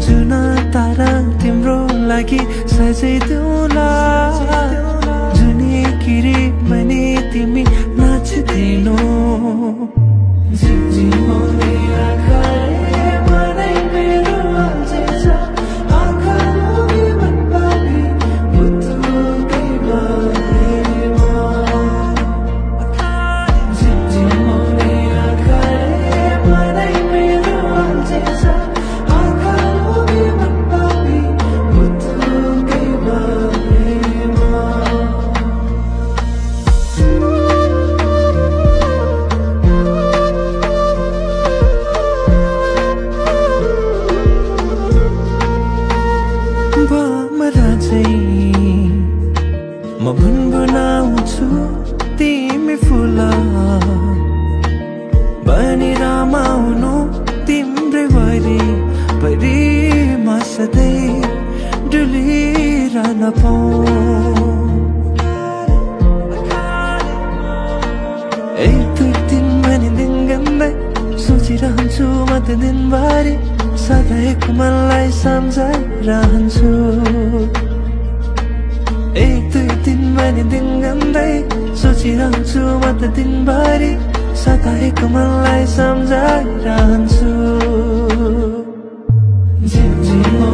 जुन तारा तिम्रो लागि सजाइदिउँला जुनी किरी बनी तिमी नाच्दिनौ झिमझिमाउने आँखाले मलाई मेरो अल्झिन्छ आँखाले मन पानी मुटुकै बारेमा झिमझिमाउने आँखाले मलाई मेरो अल्झिन्छ आँखाले मन पानी मुटुकै बारेमा म भुनभुनाउँछु तिमी फुल बनी रमाउनु तिम्रै वरिपरि म सधैँ डुलिरहन पाऊँ एक दुई दिन भनी दिन गन्दै सोचिरहन्छु म त दिनभरि सधैँको मनलाई सम्झाइरहन्छु एक दुई दिन भनी दिन गन्दै सोचिरहन्छु म त दिनभरि सधैँको मनलाई सम्झाइरहन्छु झिमझिम